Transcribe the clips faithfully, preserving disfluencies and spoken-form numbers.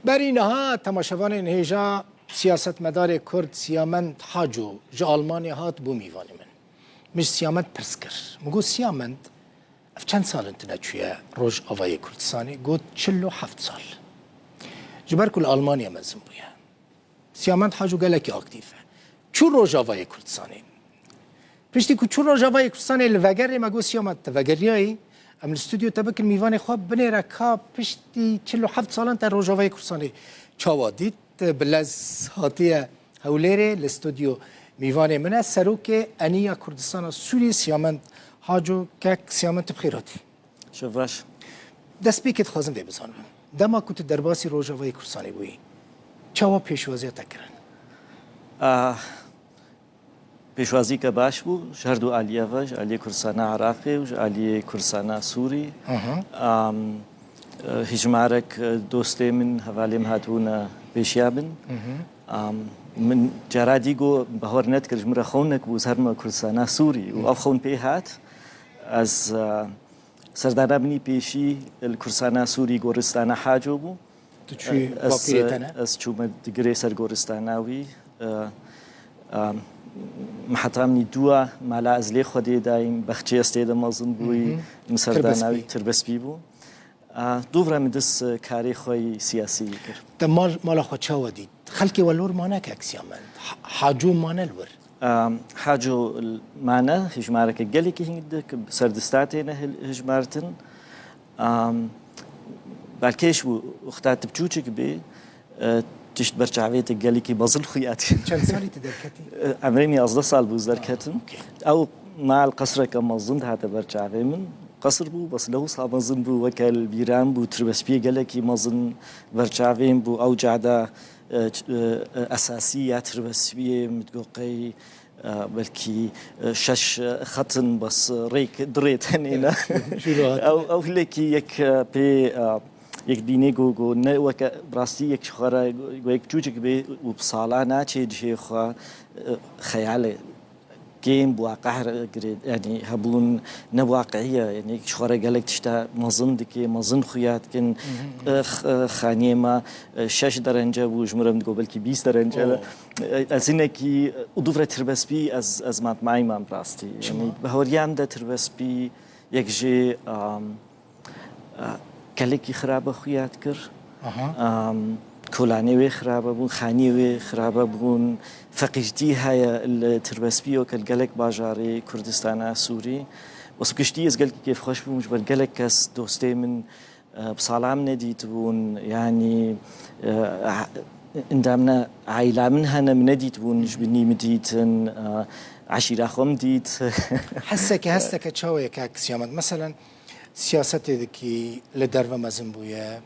Berî niha temaşevanên hêja siyasetmedarê Kurd Siyamend Haco ji Almanya hat bû mîvanê min. Min ji Siyamend pirs kir. Min got, Siyamend, ev çend sal in tu neçûye Rojavayê Kurdistanê? Got, çil û heft sal. Ji ber ku li Almanya mezin bûye. Siyamend Haco gelekî aktîf e. Çû Rojavayê Kurdistanê. Piştî ku çû Rojavayê Kurdistanê li vegerê me got, Siyamend, te vegeriyayî, em li stûdyo te bikin mîvanê xwe, binêre ka piştî çil û heft salan te Rojavayê Kurdistanê çawa dît? Bi lez hatiye Hewlêrê, li stûdyo mîvanê min e, Serokê Eniya Kurdistana Sûriyê Siyamend Haco. Kek Siyamend, tu bi xêr hatî. Şev baş. Destpêkê dixwazim vê bizanim. Dema ku tu derbasî Rojavayê Kurdistanê bûyî, çawa pêşwaziya te kirin? Ah, pêşwazîke baş bû, ji her du aliyê ve, ji aliyê Kurdistana Iraqê û ji aliyê Kurdistana Sûrî. Hı hı. Am, e, hîjmarek, e, dostê min, hevalê min hatibûne pêşiya min. Hı hı. Am, min cara dî got, bawer nedikir, ji min re xewnek bû, ez herime Kurdistana Sûrî. Û ev xewn pê hat. Ez, e, Serdana min î pêşî li Kurdistana Sûrî goristana Haco bû. Tu çûyî Ez, bapîrê te ne? ez çûme digirê ser goristana wî. E, e, min heta min î dûa mala ez lê Xwedê dayîm, bexçê ez tê de mezin bûyî, Hı hı. min serdana wî Tirbespî. tirbespî bû. E, dûvra min dis karê xwe yî siyasî kir. Te mal, mala xwe çawa dît? Xelkê we li wir mane, kek Siyamend? Ha-, Haco mane li wir? Em, Haco l-, mane, hijmareke gelekî hindik, ser dista têne hil-, hijmartin. Em, belkêş bû, wexta tu biçûçik bî, e, tişt berçavê te gelekî mezin xuya tê. Çend salî tu derketî? E, emrê min yazdeh sal bû ez derketim. Ha, okey. Ew mal qesreke mezin dihate berçavê min. Qesr bû, bes lewsa mezin bû, weke li bîra min bû, tirbespiyê gelekî mezin berçavê min bû. Ew cada e, ç-, e, e, esasî ya tirbespiyê, min digot qey, e, belkî, e, şeş, e, xet in, bes, e, rêk, du rê tenê ne. Çû rahat. Ew, ew hilekî yek, e, pê, e, yek dînê got, got, ne weke, bi rastî yek ji xwe re, got, yek çûçik bê û bi sala naçê cihê xwe, e, xeyalê kêm bi waqih re girê, yanî hebûn ne waqiî ye. Yanî ji xwe re gelek tişta mezin dike, mezin xuya dikin. Hı hı. Eh, x-, eh, xaniyê me, eh, şeş derence bû, ji min re min digot belkî bîst derence. Oh. Eh, ez hinekî, eh, û dûvre tirbespî ez, ez matmayî mam bi rastî. Çima? Yanî bi hawriya min de tirbespî yek jê, am, Gelekî xirabe xuya dikir. Aha. Em, kolanê wê xirabe bûn, xaniyê wê xirabe bûn. Feqîrtî heye li tirbespî yo ke li gelek bajarê Kurdistana Sûrî. Wes giştî ez gelekî kêfxweş bûm, ji ber gelek kes dostê min, e, bi sala min nedîtibûn. Yanî, e, endamna aîla min hene min nedîtibûn, ji binî min dîtin, e, eşîra xwe min dît. Heseke, hesteke çawa ye kak Siyamend? Meselen, Siyasetê dikî, li derve mezin bûye,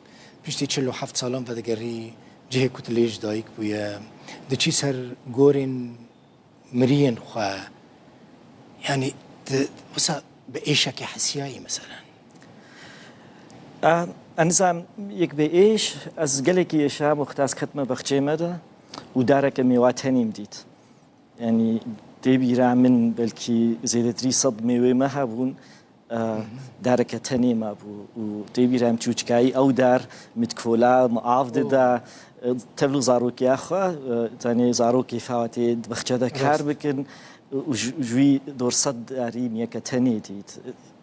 piştî çil û heft salan vedigerî cihê ku tu lê ji dayik bûye, diçî ser gorên miriyên xwe, yanî tu wisa bi êşekê hesiyayî, meselen? A, ez nizam yek bê êş, ez gelekî êşam wexta ez ketime bexçê me de û dareke mêwa tenê min dît. Yanî tê bîra min belkî zêdetirî sed mêwê me hebûn, e, Hı hı. dareke tenê me bû û tê bîra min çûçikayî ew dar min dikola, min av Oh. dida, e, tevlû zarokiya xwe, e, tenê zarokê fawa tê di bexçe de kar Rast. bikin û ji, ji wî dor sed darî min yeke tenê dît.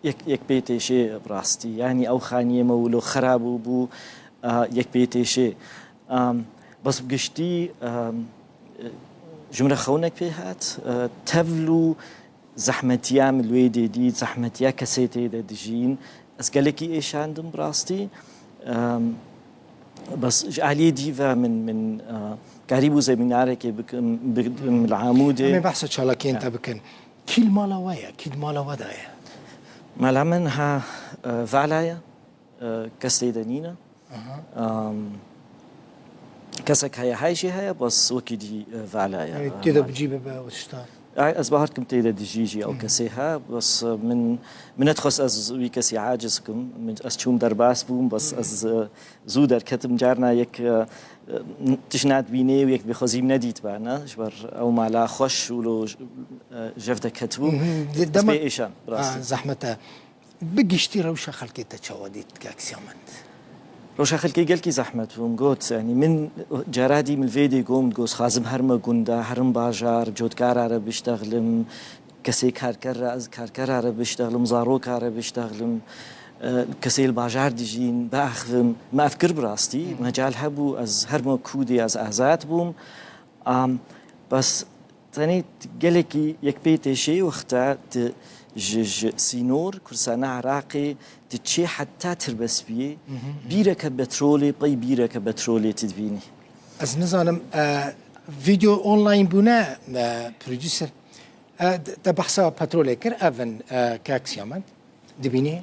Yek, yek pê têşê bi rastî. Yanî ew xaniyê me wilo xera bû, bû, e, yek pê têşê. Em, bes bi giştî, em, ji min re xewnek pê hat. E, tevlû zehmetiya min li wê dê dît, zehmetiya kesê tê de dijîn. Ez gelekî êşandim bi rastî. Em, bes ji aliyê dî ve min, min, e, karîbû zemînarekê bikim, bikim li Amûdê. Em ê behsa çalakiyên Ya. te bikin. Kî li mala we ye? Kî di mala we de ye? Mala min ha, e, vala ye. E, kes tê de nîne. Aha. Em, kesek heye, hay jî heye, bes wekî dî, e, vala ye. Yanî tê de bi cî bibe û tişta. Ay, ez bawer dikim tê de dijî jî ew Hı hı. kesê he, bes, e, min, min nedixwest ez wî kesî aciz bikim. Min, ez çûm derbas bûm, bes Hı hı. ez, e, zû derketim. Carna yek, e, e, tişt nadibînê û yek bêxwezî min nedîtibane. Ji ber ew mala xweş û lo, e, jev de ketibû. Hı hı. De-, Ez dema-, pê êşan, bi rastî. Ha, zehmet e. Bi giştî rewşa xelkê te çawa dît, kak Siyamend? Roja xelkê gelkî zehmet bûm, got, yanî min cara dî min vê dê got, got, xazim herme gunda, herim bajar, cotkara re biştexlim, kesê karker re, ez karkera re biştexlim, zaroka re biştexlim, e, kesê li bajar dijîn, biaxivim. Me ev kir bi rastî, mecal hebû, ez herme kûdê ez azad bûm. Am, bes Tenê gelekî yekpêtêşê wexta tu ji, ji sînor, Kurdistana Iraqê, tu çê heta Tirbespiyê, bîreke petrolê, pey bîreke petrolê tu dibînî. Ez nizanim, e, vîdeo online bûne, e, producer. E, te behsa petrolê kir, evin, e, kak Siyamet. Dibînî?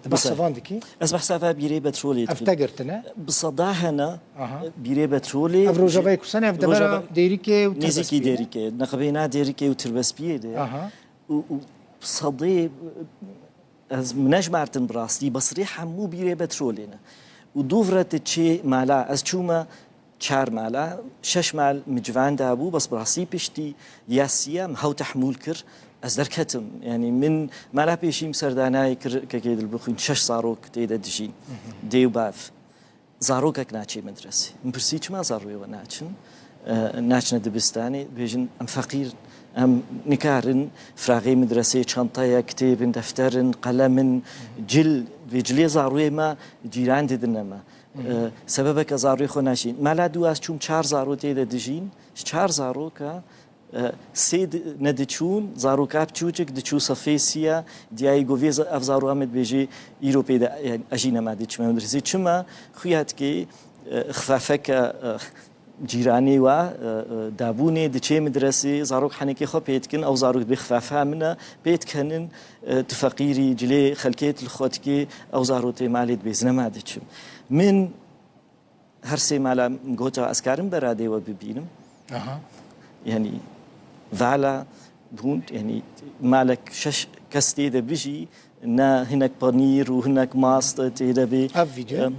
Di behsa van dikî? Ez behsa va bîrê petrolê dikim. Ev te girtine? Bi seda hene, aha, bîrê petrolê. Ev Rojavayê Kurdistanê, ev devera Rojava-, Dêrikê û nêzîkî Tirbespiyê ne? Dêrikê, neqibêna Dêrikê û Tirbespiyê de. Aha. Û, û sedê, ez min nejmartin bi rastî, bes rê hemû bîrê petrolê ne. Û dûv re tu çê mala, ez çûme, çar mala, şeş mal min civan dabû, bes bi rastî piştî ya sî ya min hew tehmûl kir, ez derketim. Yanî min mala pêşî min serdanayê kir, kekê Dilbixwîn, şeş zarok tê de dijîn. Dê û bav. Zarokek naçê medresê. Min pirsî, çima zaroyê we naçin? E, naçine dibistanê, dibêjin, em feqîr in, em nikarin, firaxê medresê, çantaya, kitêbin, defterin, qelemin, cil, vê cilê zaroyê me cîran didine me. E, sebebeke zarokê xwe naşîn. Mala dû ez çûm, çar zaro tê de dijîn. Ji çar zaroka, e, sê di-, nediçûn, zaroka biçûçik diçû sefê sî ya, diyayê got vê za-, ev zaroka min dibêjê îro pê de, yanî ez jî nema diçime medresê. Çima? Xuya dikê, e, xifafeke, e, cîranê wa, e, e, dabûnê diçê medresê, zarok henekê xwe pê dikin, ew zarok dibê xifafa min e, pê dikenin, e, tu feqîrî, cilê xelkê tu li xwe dikê, ew zarok tê malê dibê ez nema diçim. Min her sê mala min gota ez karim beradê we bibînim. Aha. Yanî vala bûn, yanî malek şeş kes tê de bijî, ne hinek panîr û hinek mast tê de bê. Ev vîdeo? Em,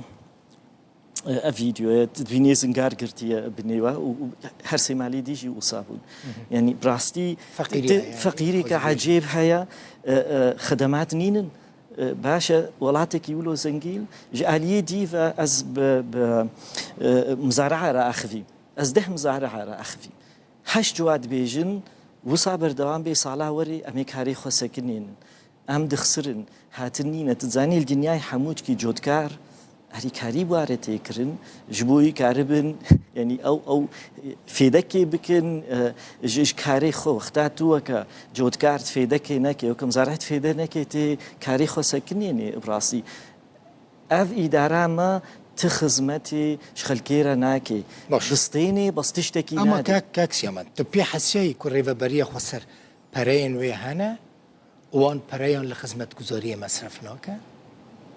ev vîdeoye, tu dibînî zingar girtiye binê we û, û her sê malê dî jî wisa bûn. Yanî bi rastî feqîrî heye, feqîrîke ecêb heye, e, e, xedemat nînin. E, baş e, welatekî wilo zengîn, ji aliyê dî ve ez bi, bi, e, mizara'a re axivîm. Ez deh mizara'a re axivîm. Heşt ciwa dibêjin, wisa berdewam bê, sala werê em ê karê xwe sekinênin. Em dixsirin, hatin nîne. Tu zanî li dinyayê hemû çikî cotkar, alîkarî ware tê kirin, ji bo wî karibin, yanî ew, ew fêdekê bikin, e, ji, ji karê xwe. Wexta tu weke cotkar fêdekê neke, weke mizarehet fêde neke, tê karê xwe sekinênê bi rastî. Ev îdara me ti xizmetê ji xelkê re nake. Baş. Distênê, bes tiştekî Ama nade. Kak, kak Siyamet, tu pê hesiyayî ku rêveberiya xweser pereyên wê hene? Wan pereyan li xizmetguzariyê mesref nake?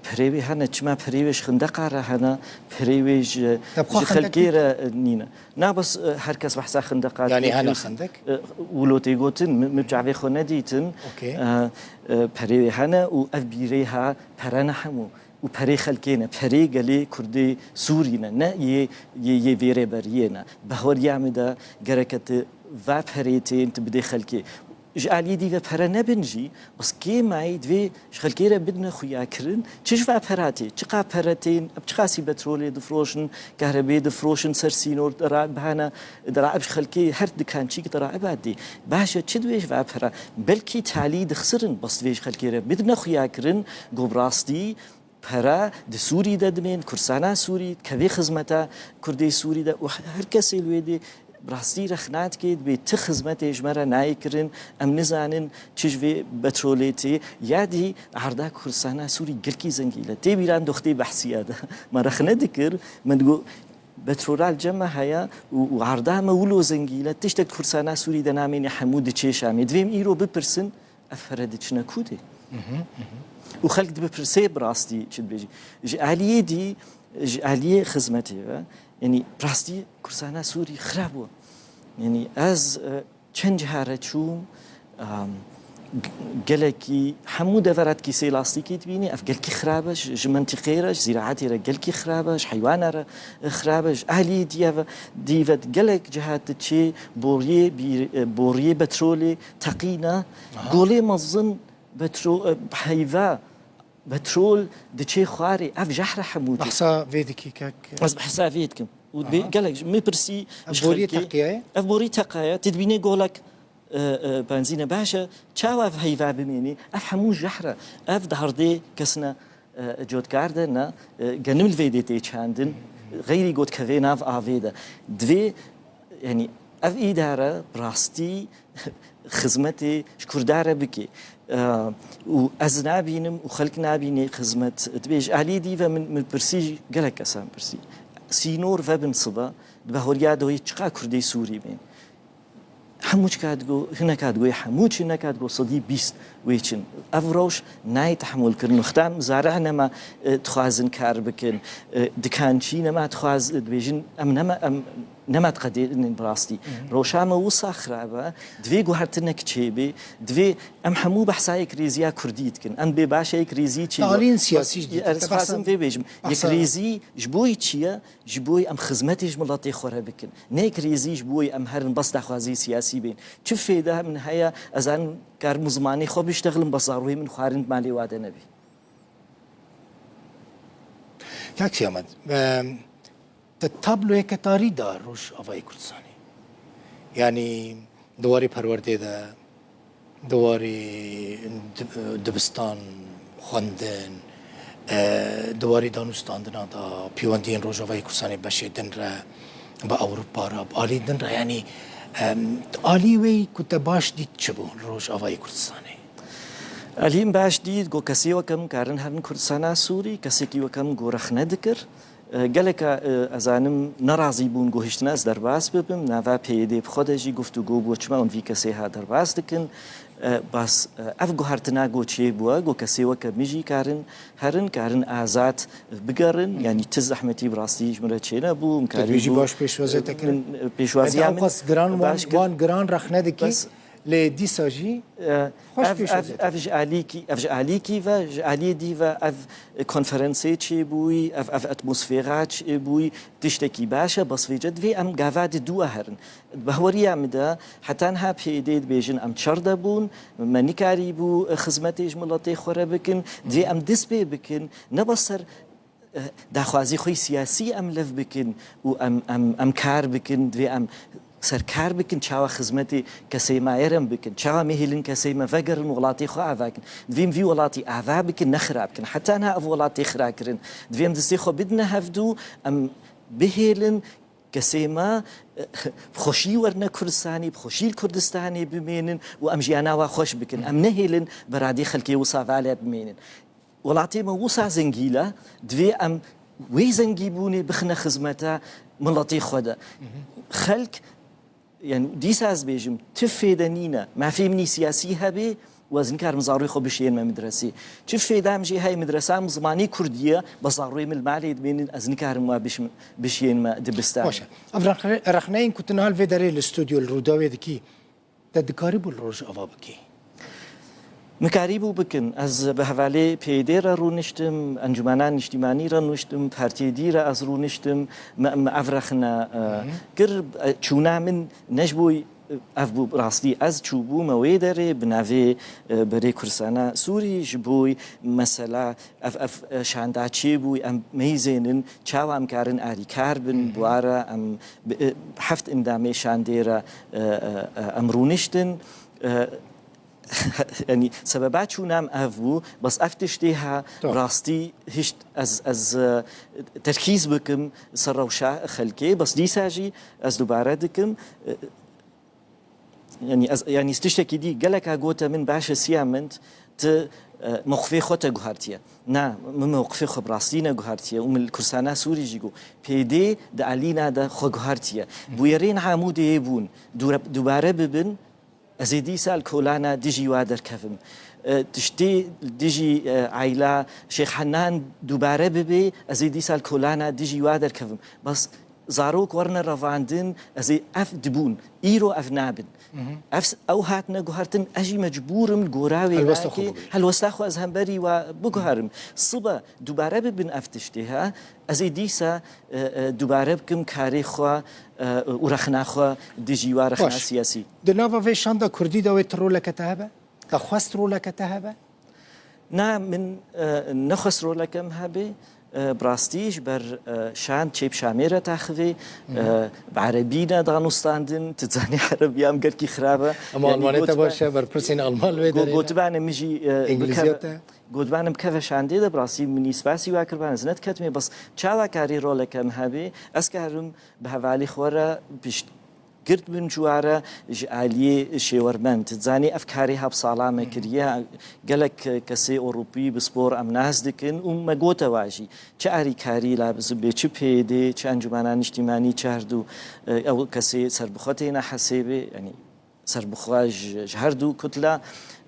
Perê wê hene, çima perê wê ji xindeqa re hene, perê wê ji, Te bi xwe ji xindek xelkê re nîne. Na bes, e, her kes behsa xindeqa Yanî dike hene ku xindek? E, wilo tê gotin, min, min çavê xwe nedîtin. Okey. E, e, perê wê hene û ev bîrê ha pere ne hemû. Û perê xelkê ne, perê gelê Kurdê Sûrî ne, ne yê, yê, yê vê rêberiyê ne. Bahweriya min de gereke tu va perê tên tu bidê xelkê. Ji aliyê dî ve pere nebin jî, bes kêmayî divê ji xelkê re bidine xuyakirin, çi ji va pera tê, çiqa pere tên, ev çiqasî petrolê difroşin, kahrebê difroşin, ser sînor dera-, bihana dera, ev ji xelkê her dikançîk dera, ev tê. Baş e, çi divê ji va pera? Belkî talî dixirin, bes divê ji xelkê re bidine xuyakirin, ku bi rastî pere di Sûrî de dimên, Kurdistana Sûrî, dikevê xizmeta Kurdê Sûrî de û her kesê li wê dê bi rastî rexna dike, dibê ti xizmetê ji me re nayê kirin, em nizanin çi ji vê petrolê tê, ya dî erda Kurdistana Sûrî gelkî zengîn e. Tê bîran doxtê behsiya de me rexne dikir, me digot, petrola li cem me heye û, û erda me wilo zengîn e, tiştek Kurdistana Sûrî de namêne hemû diçê Şamê. Divê em îro bipirsin, ev pere diçine ku tê? Û xelk dibe pirsê bi rastî çi dibêjî. Ji aliyê dî, ji aliyê xizmetê ve, yanî bi rastî Kurdistana Sûrî xirab bû. Yanî ez, e, çend cihare çûm, em, g-, gelekî hemû devera dikî sê lastîkî dibînî, ev gelkî xirab e, ji, ji mentîqê re, ji zîraetê re gelkî xirab e, ji heywana re, e, xirab e, ji aliyê dî ve, dî ve gelek cihat diçê boriyê bîr-, e, boriyê petrolê teqîne, Aha. golê mezin petro-, e, heyva Petrol diçê xwarê, ev jehre hemû cî. Behsa vê dikî kek. Ez behsa vê dikim. Û bê-, Aha. gelek ji min pirsî Ev ji borî xelkê. teqiya ye? Ev borî teqiya ye. Tu dibînê golek, e, e, benzîne. Baş e, çawa ev heyva bimênî? Ev hemû jehr e. Ev di herdê kesine, e, cotkar de ne, e, genim li vê dê tê çandin. Xeyrî got kevê nav avê de. Divê, yanî ev îdare bi rastî xizmetê ji Kurda re bike. E, û ez nabînim û xelk nabîne xizmet. Dibê ji alî dî ve min, min pirsî, gelek kesan pirsî. Sînor vebin sibe, di bahoriya doyê çiqa Kurdê Sûrî bên? Hemû çika digo, hineka digo, hemû çi hineka digo, sedî bîst wê çin. Ev rewş nayê tehemûl kirin. Wexta mizareh nema, e, dixwazin kar bikin. E, dikançî nema dixwaz, dibêjin, em nema, em nema diqedênin bi rastî. Hı hı. Rewşa me wisa xirab e. Divê guhertinek çêbê. Divê em hemû behsa yekrêziya Kurdî dikin. Em bê baş e yekrêzî çi ye? Alîn siyasî jî dîtin. Ez Te dixwazim behsa, vê bêjim. behsa Yekrêzî ji bo çi ye? Ji bo em xizmetê ji miletê xwe re bikin. Ne yekrêzî ji bo em herin bes daxwazî siyasî bên. Çi fêde min heye, ez an karim zimanê xwe biştexlim, bes zarokê min xwarin malê wa de nebî. Kak Siyamet, em, te tabloyeke tarî da Rojavayê Kurdistanê. Yanî di warê perwerdê de, di warê di-, dibistan, xwendin, e, di warê danûstandina de, pêwendiyên Rojavayê Kurdistanê beşê din re, bi Ewropa re, bi alî din re, yanî, em, alî wê ku te baş dît çi bû li Rojavayê Kurdistanê? Alî min baş dît, got kesê weke min karin herin Kurdistana Sûrî, kesekî weke min got rexne dikir. E, geleka, e, ez zanim nerazî bûn, got hiştina ez derbas bibim, nava P Y D bi xwe de jî guftûgo bû, çima hûn vî kesê ha derbas dikin? E, bas, e, ev guhertina got çêbûye, got kesê weke min jî karin herin, karin azad bigerin, yanî ti zehmetî bi rastî ji min re çênebû, min Te karî bêjî bû, baş pêşwazê te kirin? min, e, pêşwaziya Ede min ewqas giran wan, baş kir. wan giran rexne dikî. Bes. Lê dîsa jî Ev, xweş ev, pêşwazê ev, te ev ji alîkî, ev ji alîkî ve, ji aliyê dî ve ev konferansê çêbûyî, ev, ev atmosfera çêbûyî, tiştekî baş e, bes vêce divê em gava di dû herin. Bahweriya min de, heta niha P Y D dibêjin em çar de bûn, me nikarîbû xizmetê ji miletê xwe re bikin, divê em dest pê bikin, ne bes ser eh, daxwazî xwe yî siyasî em lev bikin û em, em, em kar bikin, divê em ser kar bikin, çawa xizmetê kesê me êrem bikin, çawa mehêlin kesê me vegerin welatê xwe ava kin. Divê em vî welatî ava bikin, ne xira bikin. Heta niha ev welat tê xira kirin. Divê em destê xwe bidine hevdû, em bihêlin kesê me, eh, bi xweşî werine Kurdistanê, bi xweşî li Kurdistanê bimênin û em jiyana wa xweş bikin. Em nehêlin beradê xelkê wisa vale bimênin. Welatê me wisa zengî le, divê em wê zengîbûnê bixine xizmeta miletê xwe de. Xelk, yani dîsa ez bêjim, ti fêde nîne. Mafê min î siyasî hebe û ez nikarim zarokê xwe bişênme midresê. Çi fêde em jê heye midresa em zimanê kurdî ye, bes zarokê min li malê dibênin, ez nikarim wa biş-, bişênme dibistanê. Baş e. Ev rexne-, rexneyên ku tu niha li vê derê li stûdyo li Rûdawê dikî, Te dikarîbû li Rojava bikî? Min karîbû bikin. Ez bi hevalê P Y D re rûniştim, Encûmena Niştîmanî re rûniştim, partiyê dî re ez rûniştim. Me, me ev rexne, e, Hı hı. kir, e, çûna min ne ji bo, e, ev bû, rastî ez çûbûme wê derê bi navê, e, Berê Kurdistana Sûrî ji bo mesela Ev, ev, e, şanda çêbû, em meyzênin, çawa em karin alîkar bin, Hı hı. bi wa re em bi, e, heft endamê şandê re, e, e, e, em rûniştin. E, yanî sebeba çûna em ev bû, bes ev tiştê ha Tamam. rastî hişt ez, ez, e, terkîz bikim ser rewşa xelkê, bes dîsa jî ez dubare dikim. E, Yanî ez, yanî tiştekî dî geleka gote min baş e Siyamend, tu, e, mewqifê xwe te guhartiye. Na, min mewqifê xwe bi rastî neguhartiye û min li Kurdistana Sûrî jî got. P Y D di alîna de xwe guhartiye. Bûyerên Amûdê bûn, dûre-, dubare bibin, ez ê dîsa li kolana dijî wa derkevim. E, tiştê dijî, e, aîla Şêx Henan dubare bibe, ez ê dîsa li kolana dijî wa derkevim. Bes Zarok werine revandin, ez ê ev dibûn. Îro ev nabin. Hı hı. Ev s-, ew hatine guhertin, ez jî mecbûr im li gora wê Helwesta xwe rakê, bigrim. helwesta xwe ez hemberî wa biguherim. Sibe dubare bibin ev tiştê, ha? Ez ê dîsa, e, e, dubare bikim karê xwe, e, û rexna xwe dijî wa rexna Baş. siyasî. Di nava vê şanda kurdî de wê tu roleke te hebe? Te xwest roleke te hebe? Na, min e, nexwest roleke min hebe. E, bi rastî ji ber e, şand çêb Şamê re taxivê, e, bi erebî ne danûstandin, tu dizanî erebiya min gelkî xirab e. Ama Yanî Almanê te gotibê- baş e, berpirsên Alman wê Go- derê ne. Gotibane min jî e, İngilizce bikeve- te? Gotibane bikeve şandê de bi rastî min îspasî wa kiribane, ez nediketmê, bes çawa karî roleke min hebe, ez karim bi hevalî xwe re pişt girt bin ji ware ji aliyê şêwermend. Zanî ev karê hap sala me kiriye. Gelek kesê Ewropî bi spor em nas dikin û me gote wa jî. Çi arîkarî labizim bê, çi P Y D, çi encûmena niştîmanî, çi her du, e, ew kesê serbixwe têne hesêbê, yanî serbixwe ji, ji her du kutla.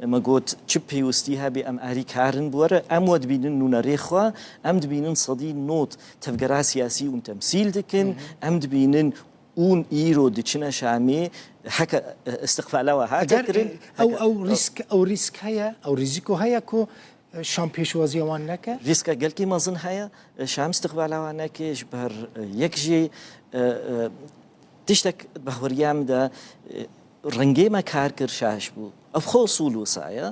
Me got, çi pêwistî hebe em arîkar in bi we re, em we dibînin nûnerê xwe, em dibînin sedî nod tevgera siyasî hûn temsîl dikin, em dibînin ûn îro diçine Şamê, heke, e, istiqbala we hate Eger, kirin, e, ew, heke- ew rîsk, ew rîsk heye, ew rîzîko heye ku, e, Şam pêşwaziya wan neke? Rîska gelkî mezin heye, e, Şam istiqbala wan neke, ji ber, e, yek jî, e, e, tiştek bahweriya min de, e, rengê me kar kir şaş bû. Ev xwe usul wisa ye.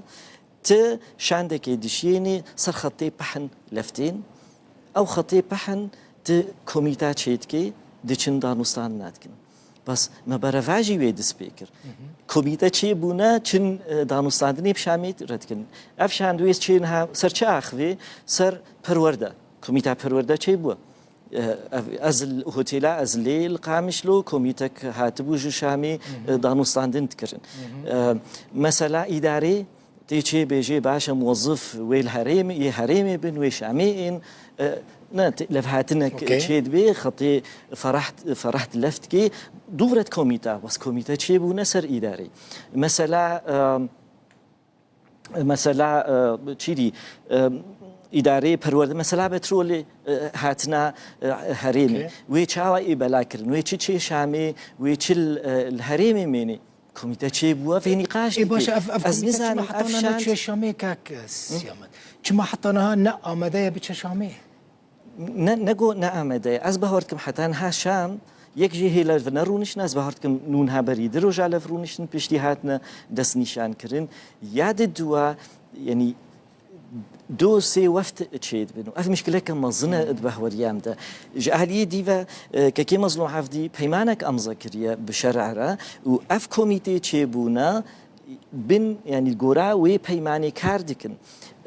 Ti şandekê dişiyênî ser xetê pehn leftên. Ew xetê pehn ti komîta çêdikê, diçin danûstandina dikin. Bes me berevajî wê dest pê kir. Komîte çêbûne, çin, e, danûstandinê bi Şamê re dikin. Ev şand wê çê niha ser çi axivê? Ser perwerde. Komîta perwerde çêbû. E, ev, ez li hotêla, ez lê li Qamişlo, komîtek hatibû ji Şamê, e, danûstandin dikirin. E, mesela îdarê tê çê bêjê, baş e, muwezif wê li herêmê, yê herêmê bin, wê Şamê ên, e, ne, tê-, levhatinek Okey. Çê dibê, xetê ferah, ferah left kê, dûret komîta, bes komîte çêbûne ser îdarê. Mesela, e, Mesela, e, çîdî, e, îdareyê perwerde, mesela petrolê, e, hatina, e, herêmê. Okey. Wê çawa ê bela kirin? Wê çi çê Şamê, wê çi l-, e, li herêmê mênê? Komîte çêbû, ev ê nîqaş Ê, dike. baş, ev, ev Ez komîte nizanim, çima heta ev niha şand neçûye Şamê, kak, e, Siyamet? Çima heta niha ne amade ye biçe Şamê? Ne, ne got ne amade ye. Ez bawer dikim heta niha şand yek jê hê li vir nerûniştine, ez bawer dikim nû niha berî di roja li vir rûniştin, piştî hatine destnîşankirin. Ya di dua, yanî du sê weft çêdibin û ev mişkileke mezin e di bahweriya min de. Ji aliyê dî ve, e, Kekê Mezlûm Evdî peymanek emze kiriye bi şerê re û ev komîtê çêbûne bin, yanî gora wê peymanê kar dikin.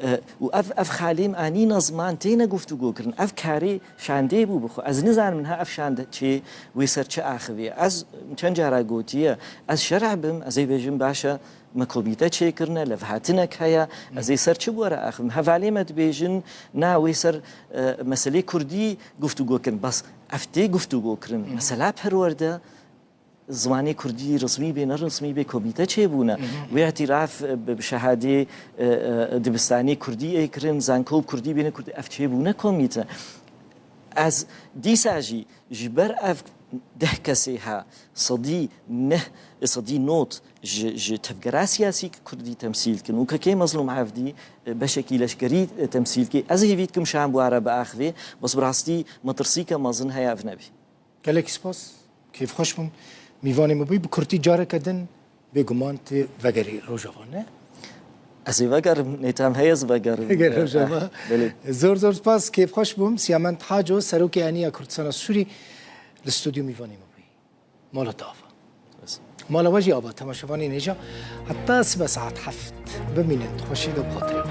E, û ev, ev xalê min anîne ziman têne guftûgo kirin. Ev karê şandê bû bi xwe. Ez nizanim niha ev şand çê wê ser çi axivî. Ez çend cara gotiye, ez şerê bim, ez ê bêjim baş e, me komîte çêkirine, levhatinek heye, ez ê ser çi bi we re axivim. Hevalê me dibêjin, na wê ser, e, meselê kurdî guftûgo kirin. Bes ev tê guftûgo kirin. Mesela perwerde, zimanê kurdî resmî bê, ne resmî bê, komîte çêbûne. Wê îtîraf, e, bi, bi şehadê, e, e, dibistanê kurdî ê kirin, zanko kurdî bêne kurdî, ev çêbûne komîte. Ez dîsa jî ji ber ev deh kesê ha, sedî neh, sedî not ji, ji tevgera siyasî kurdî temsîl dikin û Kekê Mezlûm Evdî, e, beşekî leşkerî, e, temsîl dike. Ez hêvî dikim şan bi we re biaxivê, bes bi rastî metirsîke mezin heye ev nebî. Gelek spas. Kêfxweş bûm. Mîvanê min bûyî. Bi kurtî careke din bêguman tu vegerî Rojava, ne? Ez ê vegerim. Nêtam heye ez vegerim. Veger Rojava. Belê. Zor zor spas. Kêfxweş bûm. Siyamend Haco, Serokê Eniya Kurdistana Sûrî, li stûdyo mîvanê min bûyî. Mala te ava. Mala we jî ava, temaşevanên hêja. Heta sibe saet heft. Bimînin. Xweşî de bi xatirê.